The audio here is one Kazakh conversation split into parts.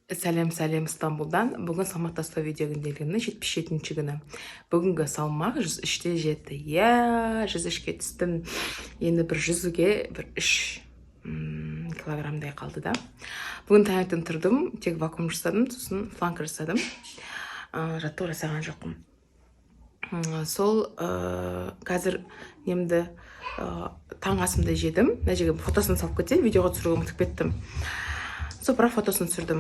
Сәлем, сәлем Стамбулдан! Бүгін салмақ тастау видео күнделігімнің 77-күні. Бүгінгі салмақ 103,7. Иә, 103-ке түстім. Енді бір 100-ге бір 3 килограммдай қалды да. Бүгін таңертең тұрдым, тек вакуум жасадым, сосын планка жасадым. Жаттығу жасаған жоқпын. Сол қазір немді, таңғы асымды жедім. Мына жерге фотосын салып кетейін, видеоға түсіруге ұмытып кеттім. Сол, бірақ фотосын түсірдім.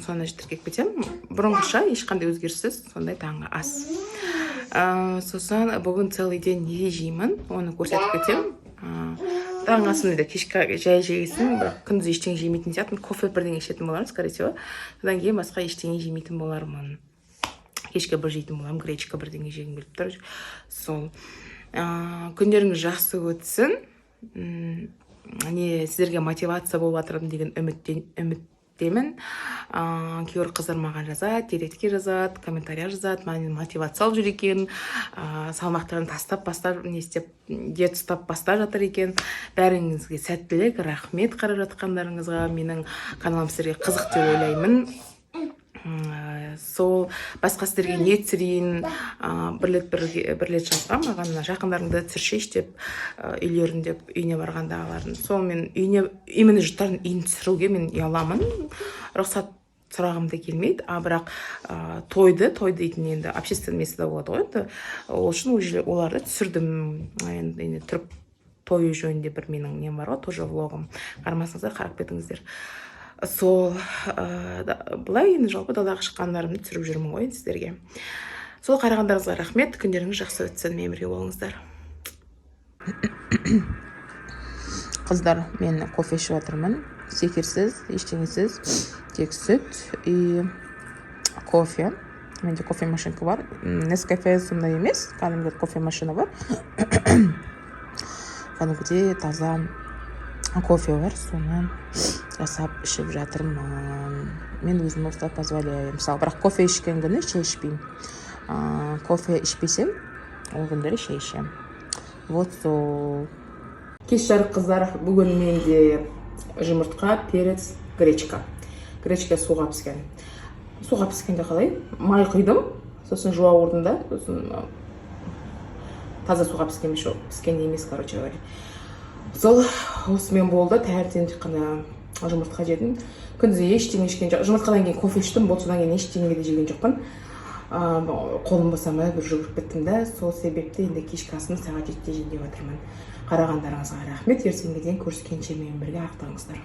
Соны тіркеп кетемін. Бұрынғыша, ешқандай өзгеріссіз сондай таңғы ас. Сосын бүгін целый день не жеймін, оны көрсетіп кетемін. Таңғы асымды да кешкі жай жегесін, бірақ күндіз ештеңе жемейтін сияқтымын. Кофе бірдеңе ішетін болармын, скорее всего. Содан кейін басқа ештеңе жемейтін болармын. Кешке бір жейтін боламын, гречка бірдеңе жегім келіп тұр. Сол, күндеріңіз жақсы өтсін. Не, сіздерге мотивация болып жатырмын деген үміттемін. Кейбір қыздар маған жазады, директке жазады, комментарий жазады, маған мотивация алып жүр екен, салмақтарын тастап бастап, не істеп, диета ұстап бастап жатыр екен. Бәріңізге сәттілік, рахмет қарап жатқандарыңызға. Менің каналым сіздерге қызық деп ойлаймын. Сол, басқа сіздерге не түсірейін? Бір рет жазған маған, мына жақындарыңды түсіршейші деп, үйлерін деп, үйіне барғандағыларын. Сол, мен үйіне, именно жұрттардың үйін түсіруге мен ұяламын, рұқсат сұрағым да келмейді. А бірақ тойды, той дейтін енді общественный место болады ғой енді, ол үшін ол жерде оларды түсірдім. Енді түрік тойы жөнінде бір менің нем бар ғой, тоже влогым, қарамасаңыздар, қарап кетіңіздер. Сол, былай енді жалпы далаға шыққандарымды түсіріп жүрмін ғой енді сіздерге. Сол, қарағандарыңызға рахмет, күндеріңіз жақсы өтсін, менімен бірге болыңыздар. Қыздар, мен кофе ішіп жатырмын, шекерсіз, ештеңесіз, тек сүт и кофе. Менде кофе машинка бар. Нескафе сондай емес, кәдімгі кофе машина бар, кәдімгідей таза кофе бар, соны жасап ішіп жатырмын. Мен өзіме осылай позволяю, мысалы. Бірақ кофе ішкен күні шай ішпеймін. Кофе ішпесем, ол күндері шай ішемін. Вот, сол. Кеш жарық, қыздар! Бүгін менде жұмыртқа, перец, гречка. Гречка суға піскен. Суға піскенде қалай, май құйдым, сосын жуа ордым да, сосын таза суға піскен емес, піскен емес, короче говоря. Сол, осымен болды. Таңертең тек қана жұмыртқа жедім, күндіз ештеңе ішкен жоқ. Жұмыртқадан кейін кофе іштім, болды, содан кейін ештеңе де жеген жоқпын. Қолым босамай бір жүгіріп кеттім да, сол себепті енді кешкі асымды сағат 7-де жейін деп жатырмын. Қарағандарыңызға рахмет, ертеңге дейін көріскенше менімен бірге ақтаңыздар.